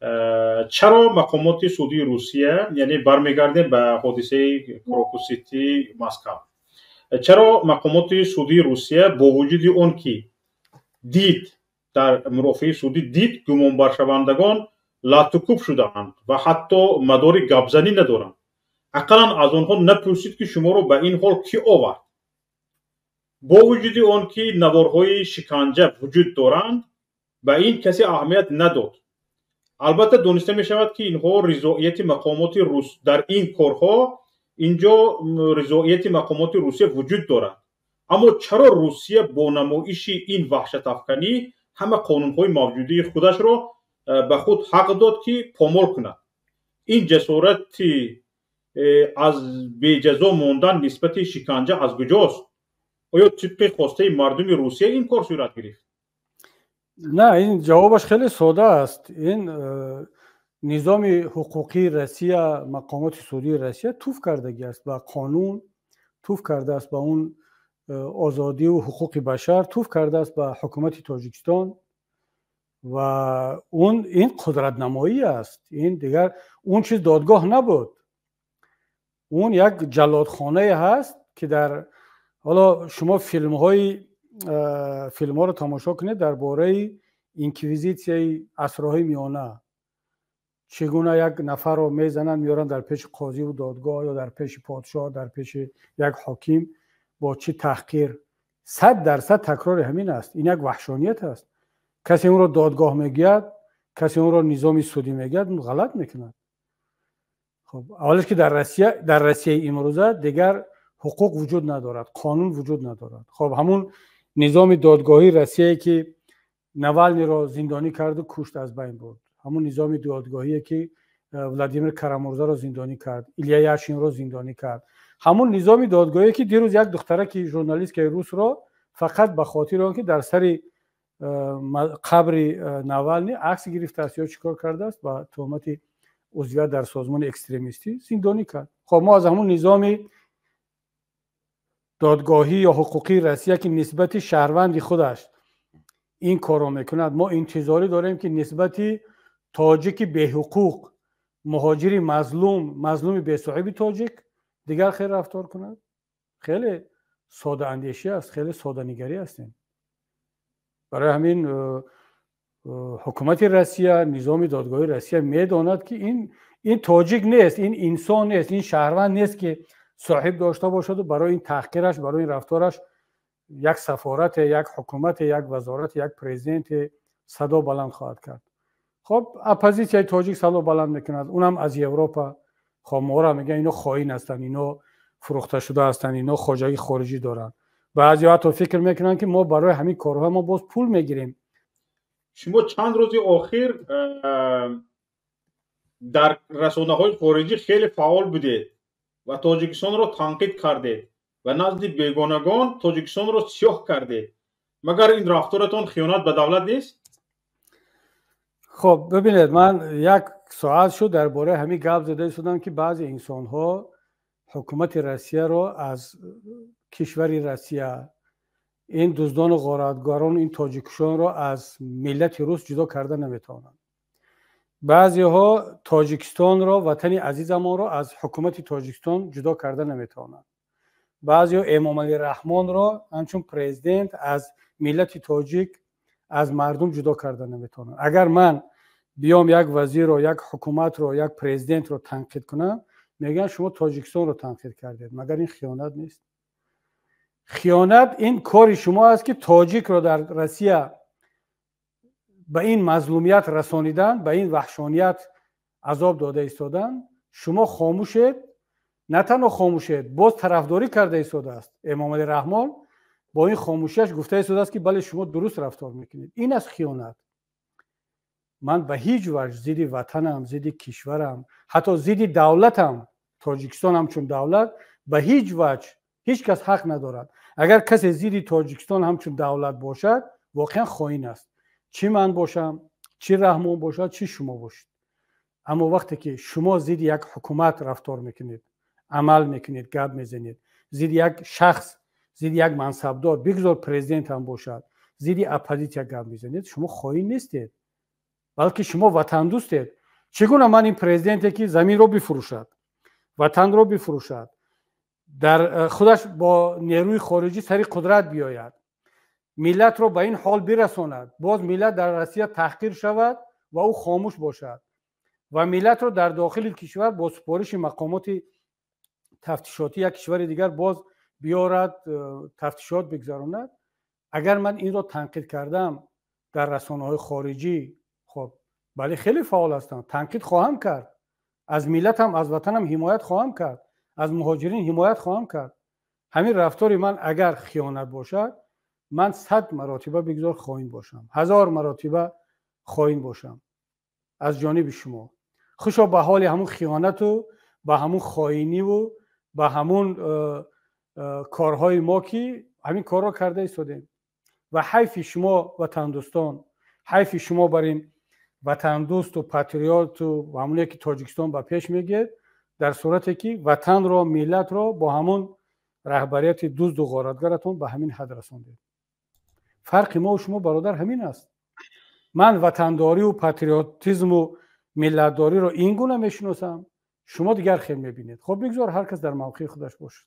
Чаро мақомоти судии Русия, яъне бармегардем ба ҳодисаи Крокус Сити Москав, чаро мақомоти судии Русия бо вуҷуди он ки дид, дар мурофиаи судӣ дид, гумонбаршавандагон латукӯб шудаанд ва ҳатто мадори гапзанӣ надоранд, ақаллан аз онҳо напурсид, ки шуморо ба ин ҳол кӣ овард? Бо вуҷуди он ки наворҳои шиканҷа вуҷуд доранд, ба ин касе аҳамият надод. Албатта, дониста мешавад, ки инҳо ризоияти мақомоти рус дар ин корҳо, инҷо ризоияти мақомоти Русия вуҷуд дорад. Аммо чаро Русия бо намоиши ин ваҳшатафканӣ ҳама қонунҳои мавҷудии худашро ба худ ҳақ дод, ки помол кунад? Ин ҷасорати аз беҷазо мондан нисбати шиканҷа аз куҷост? Оё тибқи хостаи мардуми Русия ин кор сурат гирифт? На, ин ҷавобаш хеле сода аст. Ин низоми ҳуқуқии Россия, мақомоти судии Россия туф кардагӣ аст ба қонун, туф кардааст ба он озодиву ҳуқуқи башар, туф кардааст ба ҳукумати Тоҷикистон ва он ин қудратнамоӣ аст. Ин дигар он чиз додгоҳ набуд, он як ҷаллодхонае ҳаст, ки дар ҳоло шумо филмҳоро тамошо кунед дар бораи инквизитсияи асрҳои миёна, чӣ гуна як нафарро мезананд, меоранд дар пеши қозиву додгоҳ ё дар пеши подшоҳ, дар пеши як ҳоким, бо чӣ таҳқир. 100% такрори ҳамин аст. Ин як ваҳшоният аст. Касе онро додгоҳ мегӯяд, касе онро низоми судӣ мегӯяд, ғалат мекунад. Хоб, аввалаш ки дар Россияи имрӯза дигар ҳуқуқ вуҷуд надорад, қонун вуҷуд надорад. Хоб, ҳамун низоми додгоҳии Россияе, ки Навалниро зиндонӣ карду кушт, аз байн бурд, ҳамун низоми додгоҳие, ки Владимир Карамурзаро зиндонӣ кард, Илья Яшинро зиндонӣ кард, ҳамун низоми додгоҳие, ки дирӯз як духтараки журналисткаи русро фақат ба хотири он ки дар сари қабри Навални акс гирифтааст ё чӣ кор кардааст, ба туҳмати узвият дар созмони экстремистӣ зиндонӣ кард. Хоб, мо аз ҳамун низоми додгоҳӣ ё ҳуқуқии Россия, ки нисбати шаҳрванди худаш ин корро мекунад, мо интизорӣ дорем, ки нисбати тоҷики беҳуқуқ, муҳоҷири мазлум, мазлуми бесоҳиби тоҷик дигар хел рафтор кунад? Хеле содаандешӣ аст, хеле соданигарӣ ҳастем. Барои ҳамин ҳукумати Россия, низоми додгоҳии Россия медонад, ки ин тоҷик нест, ин инсон нест, ин шаҳрванд нест, ки соҳиб дошта бошаду барои ин таҳқираш, барои ин рафтораш як сафорате, як ҳукумате, як вазорате, як президенте садо баланд хоҳад кард. Хоб, оппозитсияи тоҷик садо баланд мекунад, унам аз Европа. Хоб, моро мегӯянд, ино хоин ҳастанд, ино фурӯхта шуда ҳастанд, ино хоҷагии хориҷӣ доранд. Баъзеҳо ҳатто фикр мекунанд, ки мо барои ҳамин корҳо мо боз пул мегирем. Шумо чанд рӯзи охир дар расонаҳои хориҷӣ хеле фаъол будед ва Тоҷикистонро танқид кардед ва назди бегонагон Тоҷикистонро сиёҳ кардед. Магар ин рафторатон хиёнат ба давлат нест? Хоб, бибинед, ман як соат шуд дар бораи ҳамин гап зада истодам, ки баъзе инсонҳо ҳукумати Россияро аз кишвари Россия, ин дуздону ғоратгарон, ин тоҷикшонро аз миллати рус ҷудо карда наметавонанд. Баъзеҳо Тоҷикистонро, ватани азизамонро аз ҳукумати Тоҷикистон ҷудо карда наметавонанд. Баъзеҳо Эмомалӣ Раҳмонро ҳамчун президент аз миллати тоҷик, аз мардум ҷудо карда наметавонанд. Агар ман биём як вазирро, як ҳукуматро, як президентро танқид кунам, мегӯянд, шумо Тоҷикистонро танқид кардед. Магар ин хиёнат нест? Хиёнат ин кори шумо аст, ки тоҷикро дар Россия ба ин мазлумият расонидан, ба ин ваҳшоният азоб дода истодан. Шумо хомӯшед. На танҳо хомӯшед, боз тарафдорӣ карда истодааст. Эмомалӣ Раҳмон бо ин хомӯшиаш гуфта истодааст, ки бале, шумо дуруст рафтор мекунед. Ин аст хиёнат. Ман ба ҳеҷ ваҷҳ зидди ватанам, зидди кишварам, ҳатто зидди давлатам, Тоҷикистон ҳамчун давлат, ба ҳеҷ ваҷҳ ҳеҷ кас ҳақ надорад. Агар касе зидди Тоҷикистон ҳамчун давлат бошад, воқеан хоин аст, чӣ ман бошам, чӣ Раҳмон бошад, чӣ шумо бошед. Аммо вақте ки шумо зидди як ҳукумат рафтор мекунед, амал мекунед, гап мезанед, зидди як шахс, зидди як мансабдор, бигзор президент ҳам бошад, зидди оппозитсия гап мезанед, шумо хоин нестед. Балки шумо ватандӯстед. Чӣ гуна ман ин президенте, ки заминро бифурӯшад, ватанро бифурӯшад, дар худаш бо нерӯи хориҷӣ сари қудрат биёяд, миллатро ба ин ҳол бирасонад, боз миллат дар Россия таҳқир шавад ва ӯ хомӯш бошад ва миллатро дар дохили кишвар бо супориши мақомоти тафтишотӣ як кишвари дигар боз биёрад, тафтишот бигзаронад? Агар ман инро танқид кардам дар расонаҳои хориҷӣ, хоб, бале, хеле фаъол ҳастам, танқид хоҳам кард, аз миллатам, аз ватанам ҳимоят хоҳам кард, аз муҳоҷирин ҳимоят хоҳам кард. Ҳамин рафтори ман агар хиёнат бошад, ман 100 маротиба бигзор хоин бошам, 1000 маротиба хоин бошам аз ҷониби шумо. Хушо ба ҳоли ҳамун хиёнату ба ҳамун хоиниву ба ҳамун корҳои мо, ки ҳамин корро карда истодем. Ва ҳайфи шумо, ватандӯстон, ҳайфи шумо бар ин ватандӯсту патриоту ҳамоне, ки Тоҷикистон ба пеш мегирд, дар сурате ки ватанро, миллатро бо ҳамон раҳбарияти дузду ғоратгаратон ба ҳамин ҳад расондед. Фарқи мо шумо, бародар, ҳамин аст. Ман ватандорию патриотизму миллатдориро ин гуна мешиносам, шумо дигар хел мебинед. Хоб, бигзор ҳар кас дар мавқеи худаш бошад.